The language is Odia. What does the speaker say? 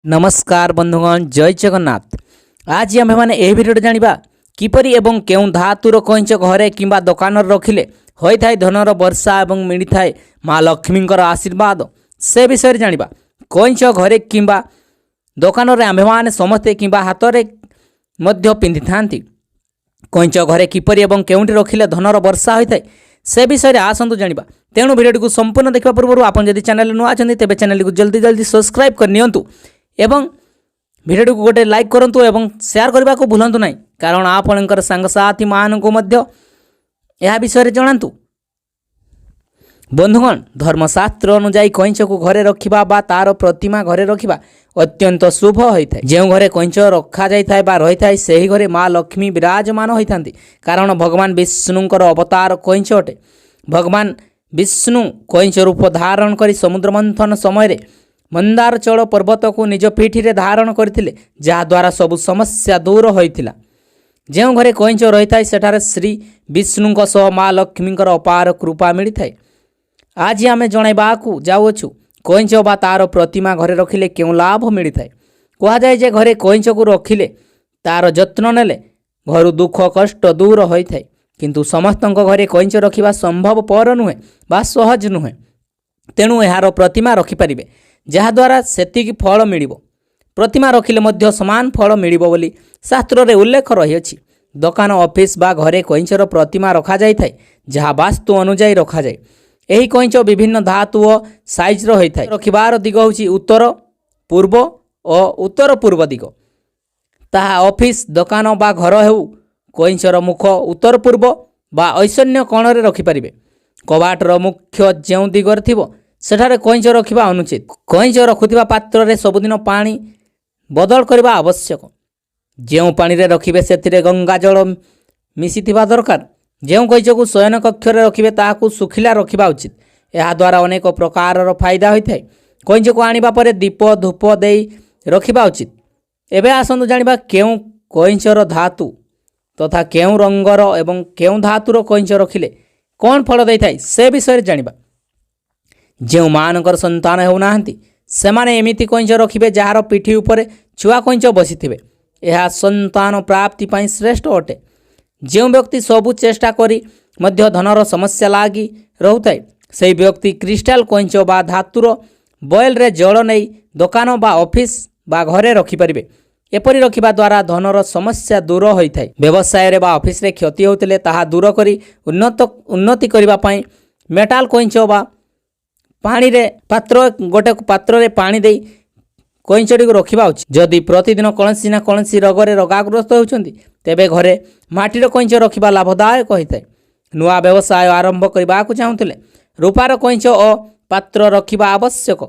ନମସ୍କାର ବନ୍ଧୁଗଣ, ଜୟ ଜଗନ୍ନାଥ। ଆଜି ଆମ୍ଭେମାନେ ଏହି ଭିଡ଼ିଓରେ ଜାଣିବା କିପରି ଏବଂ କେଉଁ ଧାତୁର କଇଁଚ ଘରେ କିମ୍ବା ଦୋକାନରେ ରଖିଲେ ହୋଇଥାଏ ଧନର ବର୍ଷା ଏବଂ ମିଳିଥାଏ ମା ଲକ୍ଷ୍ମୀଙ୍କର ଆଶୀର୍ବାଦ, ସେ ବିଷୟରେ ଜାଣିବା। କଇଁଚ ଘରେ କିମ୍ବା ଦୋକାନରେ ଆମ୍ଭେମାନେ ସମସ୍ତେ କିମ୍ବା ହାତରେ ମଧ୍ୟ ପିନ୍ଧିଥାନ୍ତି। କଇଁଚ ଘରେ କିପରି ଏବଂ କେଉଁଠି ରଖିଲେ ଧନର ବର୍ଷା ହୋଇଥାଏ, ସେ ବିଷୟରେ ଆସନ୍ତୁ ଜାଣିବା। ତେଣୁ ଭିଡ଼ିଓଟିକୁ ସମ୍ପୂର୍ଣ୍ଣ ଦେଖିବା ପୂର୍ବରୁ ଆପଣ ଯଦି ଚ୍ୟାନେଲରେ ନୂଆ ଅଛନ୍ତି, ତେବେ ଚ୍ୟାନେଲଟିକୁ ଜଲ୍ଦି ଜଲ୍ଦି ସବସ୍କ୍ରାଇବ୍ କରିନିଅନ୍ତୁ ଏବଂ ଭିଡ଼ିଓଟିକୁ ଗୋଟେ ଲାଇକ୍ କରନ୍ତୁ ଏବଂ ସେୟାର କରିବାକୁ ଭୁଲନ୍ତୁ ନାହିଁ, କାରଣ ଆପଣଙ୍କର ସାଙ୍ଗସାଥିମାନଙ୍କୁ ମଧ୍ୟ ଏହା ବିଷୟରେ ଜଣାନ୍ତୁ। ବନ୍ଧୁଗଣ, ଧର୍ମଶାସ୍ତ୍ର ଅନୁଯାୟୀ କଇଁଚକୁ ଘରେ ରଖିବା ବା ତା'ର ପ୍ରତିମା ଘରେ ରଖିବା ଅତ୍ୟନ୍ତ ଶୁଭ ହୋଇଥାଏ। ଯେଉଁ ଘରେ କଇଁଚ ରଖାଯାଇଥାଏ ବା ରହିଥାଏ, ସେହି ଘରେ ମା ଲକ୍ଷ୍ମୀ ବିରାଜମାନ ହୋଇଥାନ୍ତି, କାରଣ ଭଗବାନ ବିଷ୍ଣୁଙ୍କର ଅବତାର କଇଁଚ ଅଟେ। ଭଗବାନ ବିଷ୍ଣୁ କଇଁଚ ରୂପ ଧାରଣ କରି ସମୁଦ୍ର ମନ୍ଥନ ସମୟରେ ମନ୍ଦାରଚଳ ପର୍ବତକୁ ନିଜ ପିଠିରେ ଧାରଣ କରିଥିଲେ, ଯାହାଦ୍ୱାରା ସବୁ ସମସ୍ୟା ଦୂର ହୋଇଥିଲା। ଯେଉଁ ଘରେ କଇଁଚ ରହିଥାଏ, ସେଠାରେ ଶ୍ରୀ ବିଷ୍ଣୁଙ୍କ ସହ ମା ଲକ୍ଷ୍ମୀଙ୍କର ଅପାର କୃପା ମିଳିଥାଏ। ଆଜି ଆମେ ଜଣାଇବାକୁ ଯାଉଅଛୁ, କଇଁଚ ବା ତା'ର ପ୍ରତିମା ଘରେ ରଖିଲେ କେଉଁ ଲାଭ ମିଳିଥାଏ। କୁହାଯାଏ ଯେ ଘରେ କଇଁଚକୁ ରଖିଲେ, ତା'ର ଯତ୍ନ ନେଲେ ଘରୁ ଦୁଃଖ କଷ୍ଟ ଦୂର ହୋଇଥାଏ। କିନ୍ତୁ ସମସ୍ତଙ୍କ ଘରେ କଇଁଚ ରଖିବା ସମ୍ଭବପର ନୁହେଁ ବା ସହଜ ନୁହେଁ। ତେଣୁ ଏହାର ପ୍ରତିମା ରଖିପାରିବେ, ଯାହାଦ୍ୱାରା ସେତିକି ଫଳ ମିଳିବ। ପ୍ରତିମା ରଖିଲେ ମଧ୍ୟ ସମାନ ଫଳ ମିଳିବ ବୋଲି ଶାସ୍ତ୍ରରେ ଉଲ୍ଲେଖ ରହିଅଛି। ଦୋକାନ, ଅଫିସ ବା ଘରେ କଇଁଚର ପ୍ରତିମା ରଖାଯାଇଥାଏ, ଯାହା ବାସ୍ତୁ ଅନୁଯାୟୀ ରଖାଯାଏ। ଏହି କଇଁଚ ବିଭିନ୍ନ ଧାତୁ ଓ ସାଇଜ୍ର ହୋଇଥାଏ। ରଖିବାର ଦିଗ ହେଉଛି ଉତ୍ତର, ପୂର୍ବ ଓ ଉତ୍ତର ପୂର୍ବ ଦିଗ। ତାହା ଅଫିସ, ଦୋକାନ ବା ଘର ହେଉ, କଇଁଚର ମୁଖ ଉତ୍ତର ପୂର୍ବ ବା ଐଶାନ୍ୟ କୋଣରେ ରଖିପାରିବେ। କବାଟର ମୁଖ ଯେଉଁ ଦିଗରେ ଥିବ, ସେଠାରେ କଇଁଚ ରଖିବା ଅନୁଚିତ। କଇଁଚ ରଖୁଥିବା ପାତ୍ରରେ ସବୁଦିନ ପାଣି ବଦଳ କରିବା ଆବଶ୍ୟକ। ଯେଉଁ ପାଣିରେ ରଖିବେ, ସେଥିରେ ଗଙ୍ଗା ଜଳ ମିଶିଥିବା ଦରକାର। ଯେଉଁ କଇଁଚକୁ ଶୟନ କକ୍ଷରେ ରଖିବେ, ତାହାକୁ ଶୁଖିଲା ରଖିବା ଉଚିତ। ଏହାଦ୍ୱାରା ଅନେକ ପ୍ରକାରର ଫାଇଦା ହୋଇଥାଏ। କଇଁଚକୁ ଆଣିବା ପରେ ଦୀପ, ଧୂପ ଦେଇ ରଖିବା ଉଚିତ। ଏବେ ଆସନ୍ତୁ ଜାଣିବା କେଉଁ କଇଁଚର ଧାତୁ ତଥା କେଉଁ ରଙ୍ଗର ଏବଂ କେଉଁ ଧାତୁର କଇଁଚ ରଖିଲେ କ'ଣ ଫଳ ଦେଇଥାଏ, ସେ ବିଷୟରେ ଜାଣିବା। ଯେଉଁମାନଙ୍କର ସନ୍ତାନ ହେଉନାହାନ୍ତି, ସେମାନେ ଏମିତି କଇଁଚ ରଖିବେ ଯାହାର ପିଠି ଉପରେ ଛୁଆ କଇଁଚ ବସିଥିବେ। ଏହା ସନ୍ତାନ ପ୍ରାପ୍ତି ପାଇଁ ଶ୍ରେଷ୍ଠ ଅଟେ। ଯେଉଁ ବ୍ୟକ୍ତି ସବୁ ଚେଷ୍ଟା କରି ମଧ୍ୟ ଧନର ସମସ୍ୟା ଲାଗି ରହୁଥାଏ, ସେହି ବ୍ୟକ୍ତି କ୍ରିଷ୍ଟାଲ କଇଁଚ ବା ଧାତୁର ବଏଲ୍ରେ ଜଳ ନେଇ ଦୋକାନ ବା ଅଫିସ ବା ଘରେ ରଖିପାରିବେ। ଏପରି ରଖିବା ଦ୍ୱାରା ଧନର ସମସ୍ୟା ଦୂର ହୋଇଥାଏ। ବ୍ୟବସାୟରେ ବା ଅଫିସରେ କ୍ଷତି ହେଉଥିଲେ ତାହା ଦୂର କରି ଉନ୍ନତି କରିବା ପାଇଁ ମେଟାଲ କଇଁଚ ବା ପାଣିରେ ପାତ୍ର, ଗୋଟେ ପାତ୍ରରେ ପାଣି ଦେଇ କଇଁଚଟିକୁ ରଖିବା ଉଚିତ। ଯଦି ପ୍ରତିଦିନ କୌଣସି ନା କୌଣସି ରୋଗରେ ରୋଗାଗ୍ରସ୍ତ ହେଉଛନ୍ତି, ତେବେ ଘରେ ମାଟିର କଇଁଚ ରଖିବା ଲାଭଦାୟକ ହୋଇଥାଏ। ନୂଆ ବ୍ୟବସାୟ ଆରମ୍ଭ କରିବାକୁ ଚାହୁଁଥିଲେ ରୂପାର କଇଁଚ ଓ ପାତ୍ର ରଖିବା ଆବଶ୍ୟକ।